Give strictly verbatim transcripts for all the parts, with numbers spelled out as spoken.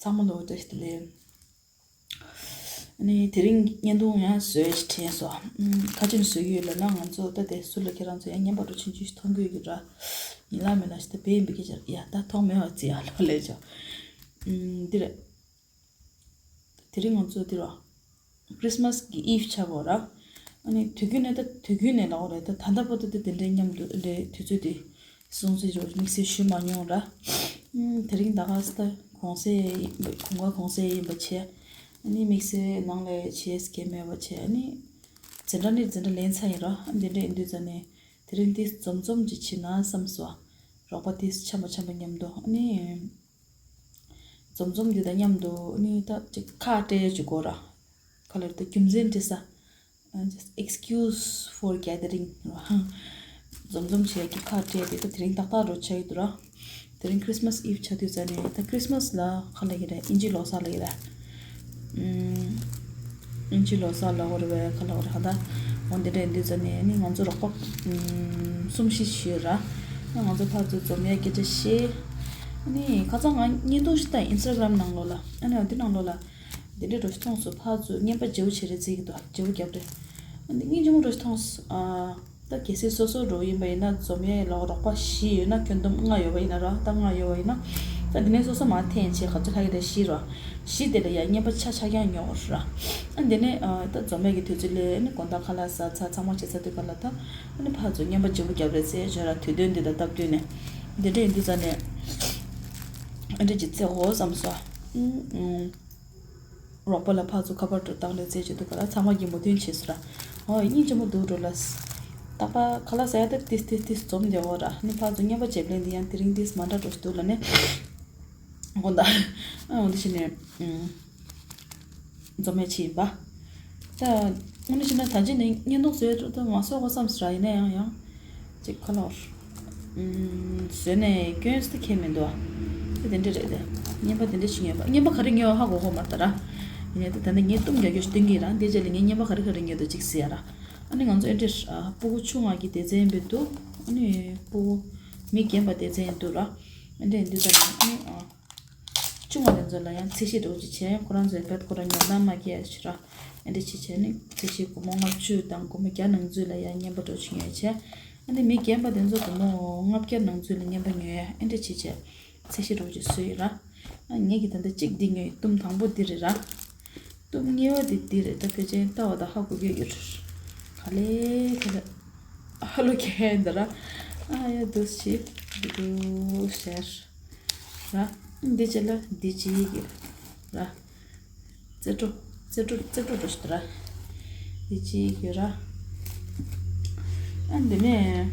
ཚང་མ་ལོ་བཀྲ་ཤིས་བདེ་ལེགས། ཨ་ནི་དེ་རིང་བརྙན་ཐུང་ཡང་བཟོས་ཤིག་དྲན་སོང་། ཨམ། ག་ཅིག་བཟོས་ཡོད་ལབ་ན། ང་ཚོ་ད་དེ་ཟུར་ལ་ཁྱེད་རང་ཚོ་ཡང་བརྙན་པར་འགྲོ་ཆུང་ཆུང་ཞིག་མཐོང་གི་ཡོད་ཀྱི་ར། ཡིན་ལ་མིན་ལ་ཞིག་ད་བས་ཡིན་པའི་སྐད་ཆ་ཡ་ད་མཐོང་མེད་པ་ཅི་ཡ་ལོ་ལས་ཆོག་ཨམ། འདི་རེད། དེ་རིང་ང་ཚོ་འདི་ར། Christmas གི་Eve ཆགས་པ་ར། ཨ་ནི་དུས་རྒྱུན་ནས་ད་དུས་རྒྱུན་ནས་ལབ་དགོས་རེད། ད་ད་ལྟ་བར་དུ་ད་དེ་འདྲའི་མཉམ་དུ་འདྲའི་དུས་ཚོད་དེ་སྲུང་བརྩི་རོགས་དམིགས་བསལ་ཞུ་མ་མྱོང་ར། ཨམ། དེ་རིང་ད་ག་ས་ད་གུང་སེང་ཡིན་པ་གུང་ག་གུང་སེང་ཡིན་པ་བྱས། ཨ་ནི་དམིགས་བསལ་ནང་ལ་བྱེད་ཡས་གང་མེད་པ་བྱས། ཨ་ནི་འཛིན་གྲྭ་ནས་འཛིན་གྲྭ་ལེན་ཚར་ཡིན་ར། ཨ་འདི་འདྲ་ཡིན་དུས་ཙ་ནས་དེ་རིང་འདི་འཛོམས་འཛོམས་ཅིག་བྱེད་ན་བསམ་སོང་། རོགས་པ་དེ་འཆམ་པ་འཆམ་པ་མཉམ་དུ། ཨ་ནི་འཛོམས་འཛོམས་འདི་དང་མཉམ་དུ་ཨ་ནི་ད་ཅིག་ཁ་སྤྲད་ཡས་ཅིག་དགོས་ར། ག་ལེར་ད་རྒྱུ་མཚན་འདྲི་ས། Just excuse for gathering. འཛོམས་འཛོམས་བྱེད་ཀྱི་ཁ་སྤྲད་དེ་ད་དེ་རིང་ཏག་ཏག་འགྲོ་ཆགས་ཡོད་དུ་ར། དེ་རིང་Christmas Eve ཆགས་དུས་ཙ་ནས་ད་Christmas ལ་ག་ལབ་ཀྱི་རེད། ཨིན་ཇི་ལོ་གསར་ལབ་ཀྱི་རེད། ཨམ། ཨིན་ཇི་ལོ་གསར་ལབ་དགོས་རེད་པས། ག་ལབ་དགོས་རེད། ཧ་ད་འོ་འདི་འདྲ་ཡིན་དུས་ཙ་ནས་ནི་ང་ཚོ་རོགས་པ་ཨམ་གསུམ་བཞི་ཞིག་ཡོད་ར། ང་ཚོ་ཕར་ཚུར་འཛོམས་ཡས་སྐད་ཆ་བཤད། ཨ་ནི་ཁ་སང་ང་བརྙན་ཐུང་ཞིག་བལྟས། Instagram ནང་ལོགས་ལ། ཨ་ནི་འདི་ནང་ལོགས་ལ། དེ་འདྲའི་འགྲོ་ཞིག་མཐོང་སོང་། ཕར་ཚུར་རྔན་པ་བརྗེ་པོ་བྱེད་རེས་བྱེད་ཀྱི་འདུག་བརྗེ་པོ་བརྒྱབ་རེད། ཨ་འདི་སྙིང་རྗེ་མོ་འགྲོ་ཞིག་མཐོང་སོང་། ཨ་ད་གལ་སྲིད་སོ་སོ་འགྲོ་ཡིན་པ་ཡིན་ན། འཛོམས་ཡས་ལོག་རོགས་པ་བཞི་ཡོད་ན། ཁྱོན་བསྡོམས་ལྔ་ཡོད་པ་ཡིན་ན་ར། ད་ལྔ་ཡོད་པ་ཡིན་ན། ད་དེ་ནས་སོ་སོ་མར་འཐེན་བྱས་ག་ཚོད་ལྷག་གི་རེད། བཞི་རེད། བཞི་དེ་ལ་ཡ་རྔན་པ་ཆ་ཆ་རྐྱང་ཉོ་དགོས་ར། ཨ་འདི་ནས་ཨ་ད་འཛོམས་ཡས་ཀྱི་དུས་ཚོད་ལ་ཨ་ནི་དགོང་དག་ཁ་ལག་ཟ་ཚར། ཚང་མ་བྱེད་ཚར་དུས་ག་ལ་ད་ཨ་ནི་ཕར་ཚུར་རྔན་པ་བརྗེ་པོ་བརྒྱབ་རེས་བྱས་བྱས་ར། དུས་སྟོན་འདི་དང་སྟབས་བསྟུན་ནས་འདི་འདྲ་ཡིན་དུས་ཙ་ནས་ཨ་འདྲ་ཅིག་བྱེད་དགོས་བསམ་སོང་། ཨུ་ཨུ། རོགས་པ་ལ་ཕར་ཚུར་ཁ་པར་འགྲོ་བཏང་རེས་བྱེད་ཀྱི་འདུག་ག་ལ། ཚང་མ་གིས་མོས་མཐུན་བྱས་སོང་ར། ཨོ་སྙིང་རྗེ་མོ་འདུག་འགྲོ་ལ། རྟག་པར་ཁ་ལག་ཟ་ཡ་ད་ཏིས་ཏིས་ཏིས་འཛོམས་བསྡད་ཡོད་ར། ནི་ཕར་ཚུར་རྔན་པ་བརྗེ་པོ་ལེན་འདི་ཡང་དེ་རིང་ཏིས་མ་འདྲ་འགྲོ་ཞིག་འདུག་ལབ་ནས། དགོངས་དག་ཨ་འོ་འདི་བྱས་ནས་ཨུམ། འཛོམས་ཡས་བྱས་ཡིན་པ། ད་དངོས་གནས་བྱས་ན་ད་ཅི་ནས་བརྙན་ཐུང་བཟོས་འགྲོ་ད་མ་བཟོ་དགོས་བསམ་སོང་ར། ཡིན་ན་ཡང་ཡང་། ཅིག་ཁ་ལོར། ཨུམ། བཟོས་ནས་སྐྱོན་ཟེར་ཁྱད་མི་འདུག་ཨ། དེ་དེ་འདྲ་རེད་དེ། རྔན་པ་དེ་འདྲ་ཞིག་ཉོས་པ། རྔན་པ་ག་རེ་ཉོས་ཧ་གོ་གོ་མ་རེད་ད་ར། ཡིན་ནའི་ད་ད་ནི་ངས་གཏུམ་རྒྱག་རྒྱུ་ཞིག་སྟོན་གྱི་ར། འདི་རྗེས་ལ་ངས་རྔན་པ་ག་རེ་ག་རེ་ཉོས་འདུག་ཅིག་གཟིགས་ཡ་ར། ཨ་ནི་ང་ཚོ་ཨེ་འདྲས་ཨ་སྤུ་གུ་ཆུང་བ་གི་སྡེ་ཚན་འབུལ་འདུག་ཨ་ནི་སྤུ་གུ་མི་རྒན་པ་སྡེ་ཚན་འདུག་ར། ཨེ་འདྲས་འདི་ད་ནི་ཨ་ནི་ཨ། ཆུང་བ་དེ་ཚོ་ལ་ཡང་ཚད་གཞི་འདྲ་བོ་ཅིག་བྱས། ཁོ་རང་ཚོའི་བེད་ཁོ་རང་ཉོ་སྟངས་མ་སྐྱེལ་ཡ་ཞིག་ར། ཨེ་འདྲ་ཅིག་བྱས་ནས་ཚད་གཞི་སྒོར་མོ་ལྔ་བཅུ་དང་སྒོར་མོ་བརྒྱ་ནང་ཚུད་ལ་ཡང་རྔན་པ་འདྲ་བོ་ཅིག་ཉོས་བྱས། ཨ་ནི་མི་རྒན་པ་དེ་ཚོ་སྒོར་མོ་ལྔ་བརྒྱ་ནང་ཚུད་ལ་རྔན་པ་ཉོས་ཡ་ཨེ་འདྲ་ཅིག་བྱས། ཚད་གཞི་འདྲ་བོ་ཅིག་བཟོས་ཡོད་ར། ཨ་ངེད་ཀྱིས་ད་ལྟ་གཅིག་འདི་ཉོས་ཡོད། གཏུམ་དང་པོ་འདི་རེད་ར། གཏུམ་གཉིས་པ་འདི་འདི་རེད། ད་ཕལ་ཆེར་ལྟ་བ་དང་ཧ་གོ་གི་ཡོད་རེད། ག་ལེ་ག་ལེ་ཧ་ལོ་ཁྱེད་འདི་ར། ཨ་ཡ་འདུག་སེ་འདུག་ཟེར། ར། འདི་བྱས་ལ་འདི་གཅིག་ཡོད་ར། རྩེ་གྲོ་རྩེ་གྲོ་རྩེ་གྲོ་འདྲ་ཞིག་ར། འདི་གཅིག་ཡོད་ར། ཨ་འདི་ནས་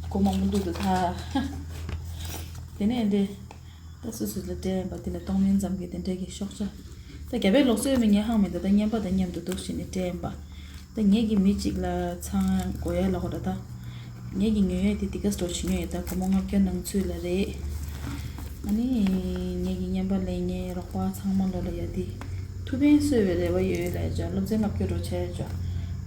སྒོར་མོ་མང་པོ་འདུག་འདུག་ད། དེ་ནས་འདི་ད་སོ་སོ་ལ་སྤྲད་པ་དེ་ལ་གཏོང་ལེན་ཙམ་གྱི་དེ་འདྲ་གི་ཤོག་བྱ། ད་རྒྱ་བལ་ལུགས་སྲོལ་མི་ངས་ཧང་མི་འདུག་ད་རྔན་པ་དང་མཉམ་དུ་འདུག་སེ་བྱས་ནས་སྤྲད་པ། ད་ངེད་ཀྱིས་མི་གཅིག་ལ་ཚང་དགོས་ཡ་ལ་ཧོ་ར་ད། ངེད་ཀྱིས་ཉོ་ཡ་དེ་དེ་ག་སྤྲོ་བྱེད་ཉོ་ཡ་ད་སྒོར་མོ་ལྔ་བརྒྱ་ནང་ཚུད་ལ་རེད། ཨ་ནི་ངེད་ཀྱི་རྔན་པ་ལེན་མཁན་རོགས་པ་ཚང་མ་ལོ་ལ་ཡ་དེ་ཐུགས་ཕན་གསོས་པའི་རེ་བ་ཡོད་ལ་ཡ་ཅོ་སློབ་ཚན་ལྔ་བརྒྱ་འགྲོ་བྱས་ཅོ།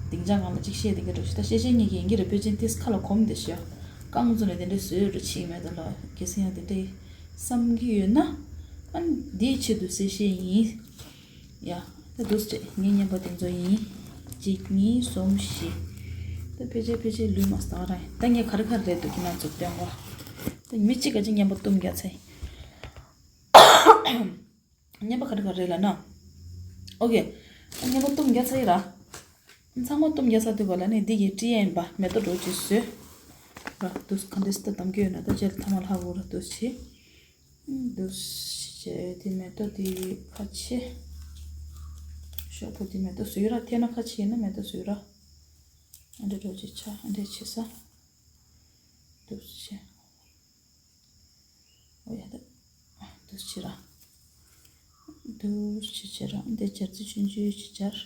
སྡིངས་ཆ་སྒང་ལ་གཅིག་བཤད་དེ་ག་འགྲོ་ཞིག་ད་བཤད་བཤད་ངེད་ཀྱིས་ཡིན་གྱི་རེད། པེ་ཅན་ཏིས་ཁ་ལ་གོམ་དེ་ཤོ་རྐང་བཙུགས་ནས་དེ་འདྲས་བཟོས་རུ་ཕྱིན་མེད་ད་ལོ་གལ་སྲིད་ཡང་དེ་འདྲས། བསམ་གྱི་ཡོད་ན། ཨ་ནི་འདིའི་ཆེད་དུ་གསལ་བཤད་ཡིན། ཡ། ད་འདུག་སེ་ངའི་རྔན་པ་དེ་ཚོ་ཡིན། གཅིག་གཉིས་གསུམ་བཞི། ད་ཕལ་ཆེར་ཕལ་ཆེར་ལུས་མ་སོང་ད་ར། ད་ངས་ག་རེ་ག་རེ་རེད་འདུག་ཁྱེད་རང་ཚོར་སྟོན་གོ། ད་མི་གཅིག་ག་ཅིག་རྔན་པ་གཏུམ་རྒྱག་ཚར་ཡིན། རྔན་པ་ག་རེ་ག་རེ་རེད་ལབ་ན། ཨོ་ཀེ། རྔན་པ་གཏུམ་རྒྱག་ཚར་ཡིན་ར། ཚང་མ་གཏུམ་རྒྱག་ཚར་དུས་ག་ལ་ནི་འདི་གི་ཀྲི་ཡན་པ་མེ་ཏོག་འདྲ་བོ་ཅིག་བཟོས། ར་འདུག་ག་འདྲས་སེ་ད་གཏུམ་གྱི་ཡོད་ན་ད་ཅེར་ཐ་མ་ལྷག་འོ་ར་འདུག་སེ། འདུག་སེ་དེ་མེ་ཏོག་དེ་ཁ་ཕྱེ། ཤོག་བུ་དེ་མེ་ཏོག་བཟོས་ར་ཐལ་ན་ཁ་ཕྱེ་ཡིན་ན་མེ་ཏོག་བཟོས་ར། ཨ་འདྲས་འདྲ་བོ་ཅིག་ཆགས། ཨ་འདྲས་བྱས་ས། འདུག་སེ། ཨོ་ཡ་ད། འདུག་སེ་བྱས་ར། འདུག་སེ་བྱས་ར། འདི་སྦྱར་ཚེ་ཆུང་ཆུང་ཞིག་སྦྱར།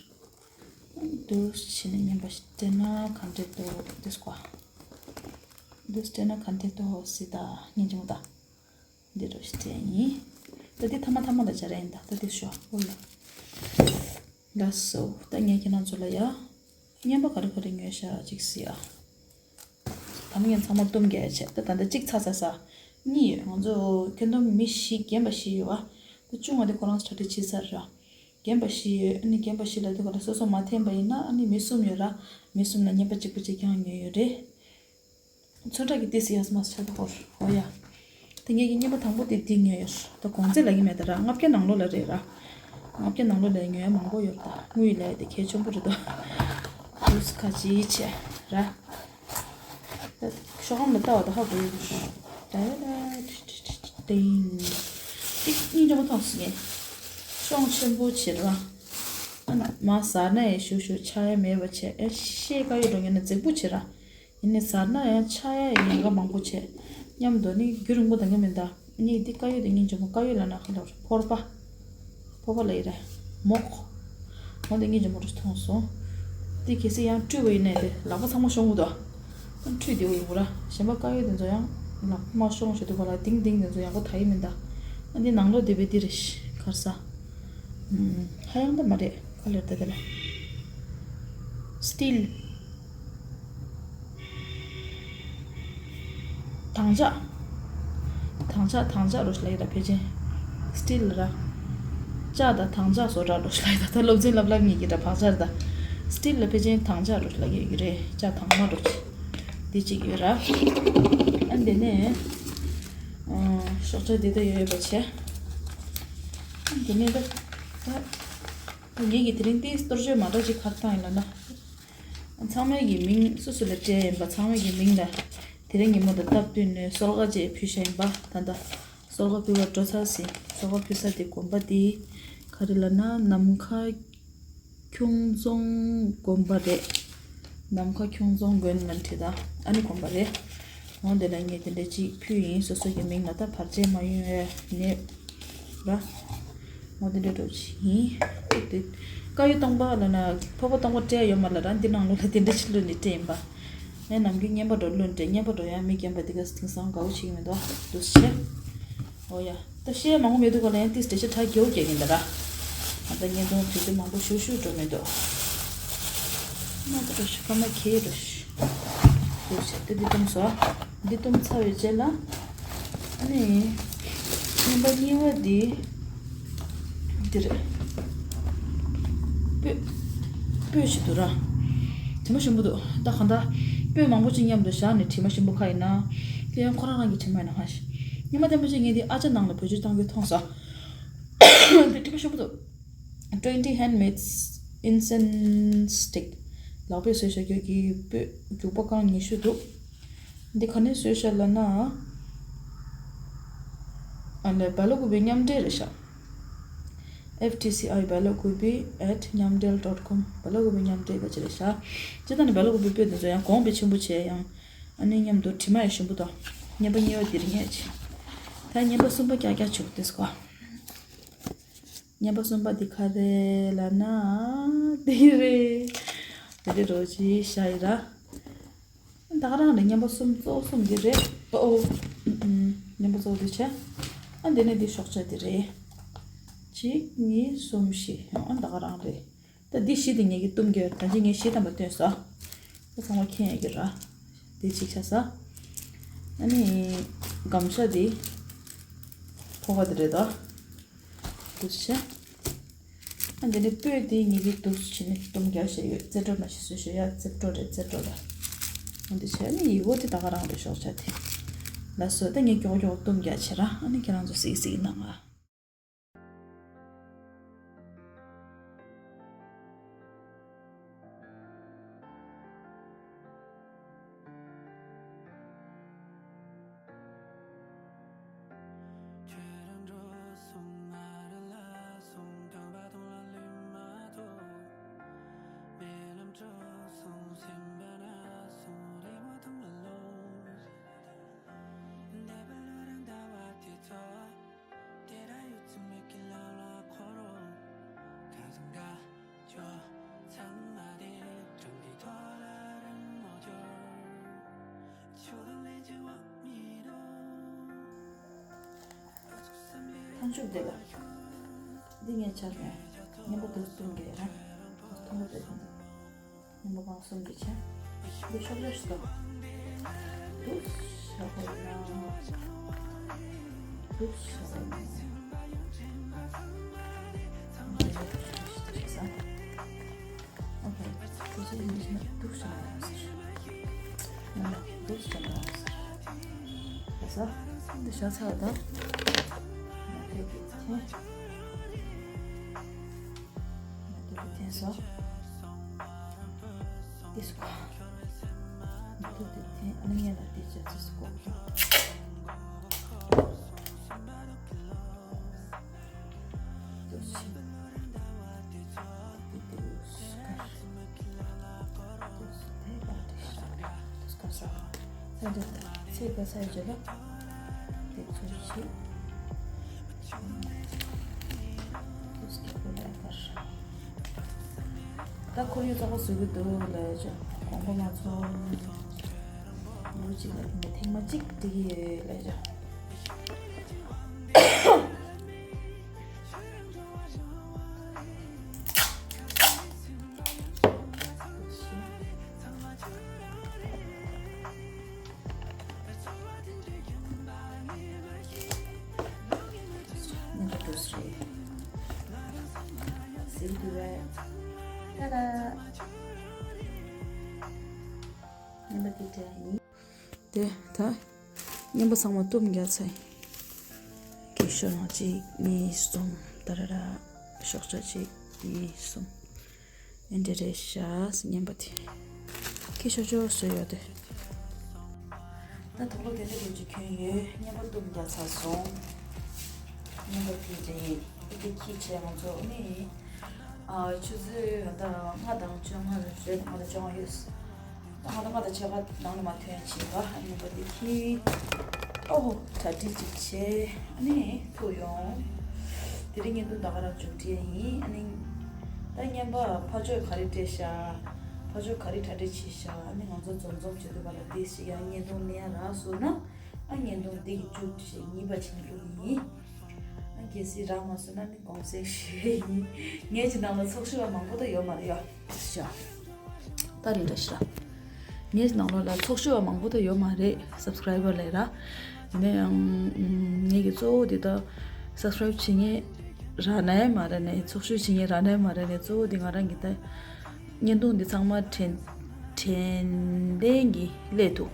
འདུག་སེ་བྱས་ནས་རྔན་པ་ཞིག་སྤྲད་ན་ག་འདྲས་འདུག་འདི་སྐོར། འདུག་སེ་སྤྲད་ན་ག་འདྲས་འདུག་སྲིད་ད་སྙིང་རྗེ་མོ་ད། འདི་འདྲ་ཞིག་སྤྲད་ཡིན། ད་འདི་ཐ་མ་ཐ་མ་ལ་སྦྱར་ཡིན་ད། ད་འདི་ཤོག་ཨོ་ཡ། ལགས་སོ། ད་ངས་ཁྱེད་རང་ཚོ་ལ་ཡ། རྔན་པ་ག་རེ་ག་རེ་ཉོས་ཤག་ཅིག་གཟིགས་ཨ། ད་མི་ངན་ཚང་མ་གཏུམ་རྒྱག་ཡ་བྱས། ད་ད་ལྟ་གཅིག་ཚར་ཚར་ས། གཉིས་ཡོད། ང་ཚོ་ཁྱོན་བསྡོམས་མི་བཞི་རྒན་པ་བཞི་ཡོད་པ། ད་ཆུང་བ་དེ་ཁོ་རང་གྲ་སྒྲིག་བྱས་ཚར་ར། རྒན་པ་བཞི་ཡོད། ཨ་ནི་རྒན་པ་བཞི་ལབ་དུས་ག་ལ་སོ་སོ་མ་འཐེན་པ་ཡིན་ན་ཨ་ནི་མི་གསུམ་ཡོད་ར། མི་གསུམ་ལ་རྔན་པ་གཅིག་པ་གཅིག་རྐྱང་ཉོས་ཡོད་རེད། ཚོན་ཁྲ་གི་ཏིས་ཡས་མ་ཆགས་པ་ཧོར་ཧོ་ཡ། ད་ངེད་ཀྱི་རྔན་པ་དང་པོ་དེ་འདི་ཉོས་ཡོད། ད་གོང་ཚད་ལ་གི་མེད་ད་ར། ལྔ་བརྒྱ་ནང་ལོགས་ལ་རེད་ར། ལྔ་བརྒྱ་ནང་ལོགས་ལ་ཉོས་ཡ་མང་པོ་ཡོད་ད། དངུལ་ལས་དེ་གལ་ཆེན་པོ་རེད་ད། ཏུས་ཁ་ཅིག་བྱས་ར། ཤོག་སྒམ་ལ་ལྟ་བ་ད་ཧ་གོ་ཡོད། ད་ཡ་ད་ཏིང་། ཏིག་སྙིང་རྗེ་མོ་ཐོག་སི་ངས། ཤོང་ཆེན་པོ་བྱེད་ར། ཨ་ན་མ་ཟ་ན་ཡ་ཞུ་ཞུ་ཆ་ཡ་མེད་པ་བྱས། ཨེ་ཤེས་དཀའ་ཡོད་འགྲོ་ངེས་ན་རྫིག་པོ་བྱེད་ར། ཡིན་ནའི་ཟ་ན་ཡ་ཆ་ཡ་ཡིན་ཡ་མང་པོ་བྱས། མཉམ་དུ་ནི་རྒྱུན་རིང་པོ་དང་གི་མིན་ད། གཉིས་འདི་དཀར་ཡོལ་དེ་སྙིང་རྗེ་མོ། དཀར་ཡོལ་ལབ་ན་ག་ལབ་རེད། ཕོར་པ། ཕོར་པ་ལབ་ཡི་རེད། མོག་མོག་དེ་སྙིང་རྗེ་མོ་རེད་མཐོང་སོང་། དེ་གལ་སྲིད་ཡང་བཀྲུས་པ་ཡིན་ནའི་དེ་ལག་པ་ཚང་མ་ཤོང་གི་འདུག་ཨ་བཀྲུས་བདེ་བོ་ཡོང་གི་ར། གཞན་པ་དཀར་ཡོལ་དེ་ཚོ་ཡང་ལག་པ་མ་ཤོང་བྱེད་དུས་ག་ལ་ཏིང་ཏིང་དེ་ཚོ་ཡག་པོ་ད་ཡི་མིན་ད། ཨ་འདི་ནང་ལོགས་དེ་བས་འདི་རེད་ཤི་གར་ས། ཧ་ཡང་ད་མ་རེད་ག་ལེར་ད་དེ་ལ། སི་ཊིལ། དང་ལྕགས། དང་ལྕགས་དང་ལྕགས་རོ་ལ་ཡི་ར་ཕལ་ཆེར། སི་ཊིལ་ར། ལྕགས་དང་དང་ལྕགས་སོ་ར་རོ་ལ་ཡི་ད། ད་སློབ་ཚན་ལབ་ལབ་ངེས་ཀྱི་ར་བག་ཆགས་ར་ད། སི་ཊིལ་ལ་ཕལ་ཆེར་དང་ལྕགས་རོ་ལ་ཡི་ཡོད་ཀྱི་རེད། ལྕགས་དྭངས་མ་རོ། འདི་གཅིག་ཡོད་ར། ཨ་འདི་ནས། ཨ་ཤོག་བྱ་འདི་ད་ཡོད་ཡོད་པ་བྱས། ཨ་འདི་ནས་ད། ད། ངེད་ཀྱི་དེ་རིང་འདི་གཏོར་བཅོས་མ་འདྲ་ཅིག་གར་བཏང་ཡིན་ལ་ན། ཚང་མའི་གི་མིང་སོ་སོ་ལ་སྤྲད་ཡིན་པ། ཚང་མའི་གི་མིང་ལ་དེ་རིང་ཉིན་མོ་དང་སྟབས་བསྟུན་ནས་གསོལ་ཁ་བཅས་ཕུལ་བཞག་ཡིན་པ། ད་ལྟ་གསོལ་ཁ་ཕུལ་བར་འགྲོ་ཚར་ཟིན། གསོལ་ཁ་ཕུལ་ས་དེ་དགོན་པ་དེ་ག་རེ་ལབ་ན་ནམ་མཁའ་ཁྱུང་རྫོང་དགོན་པ་རེད། ནམ་མཁའ་ཁྱུང་རྫོང་དགོན་ལབ་བྲིས་ད། ཨ་ནི་དགོན་པ་རེད། འོ་དེ་ལ་ངས་དེ་འདྲ་ཅིག་ཕུལ་ཡིན། སོ་སོ་གི་མིང་ལ་ད་བར་ཆད་མ་ཡོང་བའི་གནས། ར། འོ་དེ་འདྲ་འགྲོ་ཅིག་ཡིན། དེ་དཀར་ཡོལ་སྟོང་པ་ལབ་ན་ཕོར་པ་སྟོང་པ་སྤྲད་ཡོད་མ་ལ་ར། འདི་ནང་ལོགས་ལ་དེ་འདྲ་ཅིག་བླུགས་ནས་སྤྲད་ཡིན་པ། ངས་ནམ་རྒྱུན་རྔན་པ་འགྲོ་བླུགས་སྤྲད། རྔན་པ་འགྲོ་ཡང་མི་རྒན་པ་འདི་ག་དེང་སང་དགའ་བོ་བྱེད་ཀྱི་མི་འདུག་འདུག་སེ་བྱས། འོ་ཡ། ད་བཤད་མང་པོ་མེད་དུས་ག་ལ་ཡང་ཏིས་འགྲེལ་བཤད་ཁྲ་རྒྱས་པོ་རྒྱག་གིན་ད་ར། ང་ད་བརྙན་ཐུང་བེད་སྤྱོད་མང་པོ་ཞུ་ཞུ་འགྲོ་མི་འདུག་མ་ད་ར་ཤི་ཀ་མ་ཁེ་རུ་ཤི། འདུག་སེ་ད་འདི་བཏུམས་སོ། འདི་བཏུམས་ཚར་བའི་རྗེས་ལ། ཨ་ནི། རྔན་པ་གཉིས་པ་འདི། འདི་རེད། སྤོས། སྤོས་ཞིག་འདུག་ར། དྲི་མ་ཞིམ་པོ་འདུག་ད་གང་ལྟར། སྤོས་མང་པོ་ཅིག་མཉམ་དུ་བཞག་ནས་དྲི་མ་ཞིམ་པོ་ཁ་ཡིན་ན། དེ་ཡང་ཁོ་རང་རང་གི་དྲི་མ་ཡིན་ན་ཧ་ཤི། རྔན་པ་བརྟན་པོ་ཅིག་ངས་འདི་ཨ་ཅག་ནང་ལ་བེད་སྤྱོད་གཏང་རྒྱུ་མཐོང་སོང་། འདི་དྲི་མ་ཞིམ་པོ་འདུག twenty handmade incense stick། ལག་པས་བཟོས་བཞག་རྒྱུ་གི་སྤོས་རྒྱུག་པ་རྐང་ཉི་ཤུ་འདུག་འདི་ག་ནས་བཟོས་བཞག་ལབ་ན། ཨ་ནི་སྦེ་ལ་ཀུ་པི་མཉམ་འབྲེལ་རེད་ཤག F T C I belakubi at nyamdel dot com། སྦེ་ལ་ཀུ་པི་མཉམ་འབྲེལ་ག་ཅི་རེད་ཤག་ཇི་ལྟར་ནི་སྦེ་ལ་ཀུ་པི་སྤོས་དེ་ཚོ་ཡང་གོང་སྤེལ་ཆེན་པོ་བྱས་ཡང་། ཨ་ནི་མཉམ་དུ་དྲི་མ་ཡང་ཞིམ་པོ་དང་། རྔན་པ་གཉིས་པ་འདིར་ངས་བྱས། ད་རྔན་པ་གསུམ་པ་ཀྱག་ཀྱག་བྱུག་དེ་སྐོར། རྔན་པ་གསུམ་པ་འདི་ག་རེ་ལབ་ན། འདི་རེད། འདི་རེད་རོ་ཅི་ཤ་ཡི་ར། ད་ག་རང་རེད། རྔན་པ་གསུམ་གཙོ་བོ་གསུམ་འདི་རེད་པ། ཨོ། ཨུ་ཨུ། རྔན་པ་གཙོ་བོ་འདི་བྱས། ཨ་འདི་ནས་འདི་ཤོག་བྱ་འདི་རེད། གཅིག་གཉིས། གསུམ། བཞི། ཨ་ད་ག་རང་རེད། ད་འདི་བཞི་དེ་ངེད་ཀྱིས་བཏུམས་རྒྱུ་ཡོད། ད་ཅི་ངས་བཞི་ཐམ་པ་བཏོན་སོང་། ད་ཚང་མ་མཁྱེན་ཡོད་ཀྱི་ར། འདི་གཅིག་ཆགས་སོང་། ཨ་ནི། སྒམ་ཤ་འདི། ཕོར་པ་འདི་རེད་དོ། འདུག་སེ་བྱས། ཨ་འདི་ནི་སྤོས་འདི་ངེད་ཀྱིས་འདུག་སེ་བྱས་ནས་བཏུམས་རྒྱུ་བྱས་ཡོད། རྩེ་བྲོ་ནང་བཞིན་བཟོས་བཞག་ཡ། རྩེ་བྲོ་རེད། རྩེ་བྲོ་ལ། ཨ་འདི་བྱས་ནི་ཡི་བོ་འདི་ད་ག་རང་རེད། ཤོག་བྱ་འདི། ལགས་སོ། ད་ངས་མགྱོགས་མགྱོགས་བཏུམས་རྒྱུ་བྱས་ར། ཨ་ནི་ཁྱེད་རང་ཚོ་གཟིགས་གཟིགས་གནང་ཨ། ཐང་ཆུབ་བདེ་ལ། འདི་ངས་ཆར་ནས་རྔན་པ་དུ་བཏུམས་རྒྱུ་ཡ་ར། ཐང་པོ་དེ་ཐང་དུ། རྔན་པ་གང་གསུམ་གྱི་ཆ། འདི་ཤོག་ལེ་ཤོག་འདུག་ཤོག་ལེ་ན། འདུག་ཤ་ལ་ཡིན། འདུག་ཤ་ལ་ཡིན་ཟེར། འདུག་ཤ་ལ་ཡིན་ཟེར། ད་ས་འདི་ཤ་ཚ་དང་། ཡ་དེ་གི་ཐེ། ཡ་དེ་གི་ཐེ་སོ། དེ་སུ་གོ། ཡ་དེ་གི་ཐེ་ཨ་ནི་ཡ་ལ་དེ་ཅ་ཚི་སུ་གོ། ད་ཁོར་ཡུག་གཙང་པོ་བཟོ་གི་འདུག་ལབ་ཡ་ཅོ། གོང་གོང་མ་ཚོ། ལོ་གཅིག་ལ་དེ་འདྲ་ཐེངས་མ་གཅིག་འགྲིག་གི་ཡོད་ལབ་ཡ་ཅོ། ད་ད། ཉན་པ་དེ་འདྲ་ཡིན། དེ་ད། ཉན་པ་ཚང་མ་གཏུམ་རྒྱག་ཚར་ཡིན། ཀི་ཤོ་ནང་གཅིག་གཉིས་གསུམ་ད་ར་ར། ཤོག་བྱ་གཅིག་གཉིས་གསུམ། ཨེ་འདྲ་རེད་ཤག་ཉན་པ་དེ། ཀི་ཤོ་ཅོ་བཟོས་ཡོད་དེ། ད་དུག་ལོག་དེ་འདྲ་རེད་ཅིག་གྱོན་ཡོད། ཉན་པ་གཏུམ་རྒྱག་ཚར་སོང་། ཉན་པ་དེ་རེད། དེ་ཁྱི་བྱས་ང་ཚོ་ནི། ཨ་ཆུ་ཚོད་ད་ལྔ་དང་བཅོ་ལྔ་རེད། ལྔ་དང་བཅོ་ལྔ་ཡོད། ད་ང་ད་ང་ད་ཆ་ག་ནང་ལ་མ་ཐོན་བྱེད་པ་ཉན་པ་དེ་ཁྱི། ཨོ་ཧོ་གྲ་སྒྲིག་ཅིག་བྱས་ཨ་ནི་ཐུག་ཡོང་། དེ་རིང་ཉན་དུ་ད་ག་རང་མཇུག་སྒྲིལ་ཡིན། ཨ་ནི་ད་ཉན་པ་ཕ་ཇོས་ག་རེ་སྤྲད་ཤག་ཕ་ཇོས་ག་རེ་གྲ་སྒྲིག་བྱས་ཤག་ཨ་ནི་ང་ཚོ་འཛོམས་འཛོམས་བྱེད་དུས་ག་ལ་དེ་ཞིག་ཡང་ཉན་དུ་ནས་རག་སོང་ན། ཨ་ཉན་དུ་འདི་གི་མཇུག་བྱས་གཉིས་པ་ཆེན་པོ་ཡིན། ཨ་གལ་སྲིད་རག་མ་སོང་ན་ནི། གོང་གསལ་ཞུ་ཡ་ཡིན། ངས་ཅི་ནང་ལ་ཚོགས་ཞུ་བ་མང་པོ་ད་ཡོད་མ་རེད་ཡ། ཤ། ད་རེད་ར་ཤ། ངས་ནང་ལོགས་ལ་ཚོགས་ཞུ་བ་མང་པོ་ད་ཡོད་མ་རེད་སབ་སི་ཀ་རའི་བར་ལས་ར། ཡིན་ན་ཡང་ངས་ཀྱི་གཙོ་བོ་འདི་ད་སབ་སི་ཀ་རའིབ་བྱེད་མཁན་རག་ནའི་མ་རེད་ནའི་ཚོགས་ཞུ་བྱེད་མཁན་རག་ནའི་མ་རེད་ནའི་གཙོ་བོ་འདི་ང་རང་གི་ད། བརྙན་ཐུང་འདི་ཚང་མ་དྲན་དྲན་ལན་གྱི་སླད་དུ།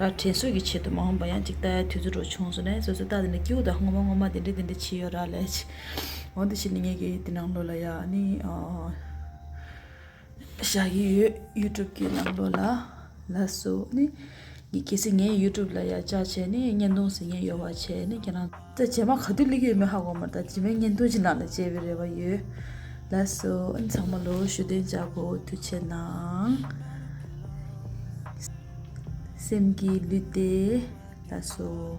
ར་དྲན་གསོ་གི་ཆེད་དུ་མ་འོངས་པ་ཡང་ཅིག་ལྟ་ཡ་དུས་ཚོད་འགྲོ་བྱུང་སོང་ནས་སོ་སོ་ལྟ་དེ་འདྲ་སྐྱིད་པོ་དང་ངོ་མ་ངོ་མ་དེ་འདྲ་དེ་འདྲ་བྱེད་ཡོད་ར་ལས་ཅི། འོ་འདི་ཕྱིན་ནས་ངས་ཀྱི་དེ་ནང་ལོགས་ལ་ཡ་ནི་ཨ་བཞག་གི་ཡོད་ཡུ་ཊུབ་ཀྱི་ནང་ལོགས་ལ་ལ་སོ་ནི། ངས་གལ་སྲིད་ངའི་ཡུ་ཊུབ་ལ་ཡ་བཅར་བྱས་ནས་བརྙན་ཐུང་ཟེར་མཁན་ཡོད་པ་བྱས་ནས་ཁྱེད་རང་ད་རྗེས་མ་ག་དུས་སླེབས་ཀྱི་ཡོད་མེད་ཧ་གོ་མ་རེད། ད་རྗེས་མའི་བརྙན་ཐུང་ཅིག་ནང་ལ་མཇལ་བའི་རེ་བ་ཡོད། ལགས་སོ། ཨ་ནི་ཚང་མ་ལོ་ཞུ་དོན་བྱ་དགོས། ཐུགས་རྗེ་གནང་། སེམས་ཀྱི་ལུས་བདེ། ལགས་སོ།